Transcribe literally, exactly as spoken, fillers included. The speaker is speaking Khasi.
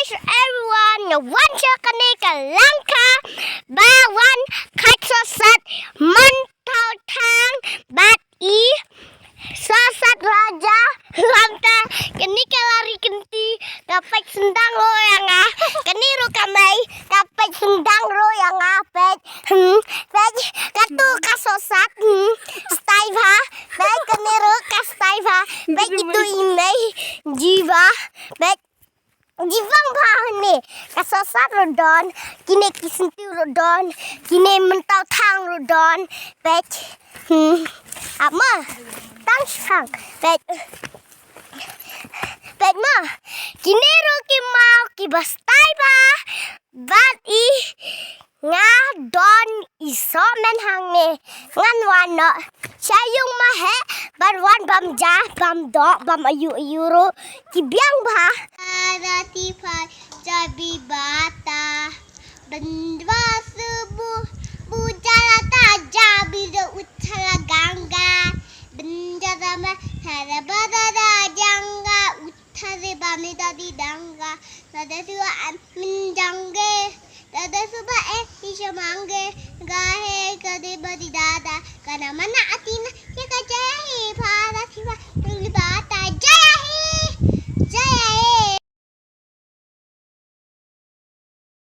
Everyone, nga wan sha kane ka lyngkha ba wan khat sosat man tau thang bad i sosat raja lamta kane ka lari kynti ka peit sendang ro ïa nga kane ro ka mei ka peit sendang ro ïa nga peit hmm peit ka tu ka sosat hmm stai ba peit kane ro ka stai ba peit itu i mei jiba peit Jibang ba ne ka sosat ro don kine ki sentiu ro don kine mentau thang ro don pet hmm ama tang sang pet pet ma kine ro ki mau ki bastai ba bat i nga don i so men hang ne ngan wan no cha yung ma he ban wan bam ja bam do bam ayu ayu ro ki biang ba. Ara ti phai ja bi bata bendwa subu bu jala ta ja bi do utara ganga benja dama hara bada da janga utare bami dadi danga nada suwa an menjangge dada suba e isha mangge gahe kade badi dada kana mana atina ya kajahi phai.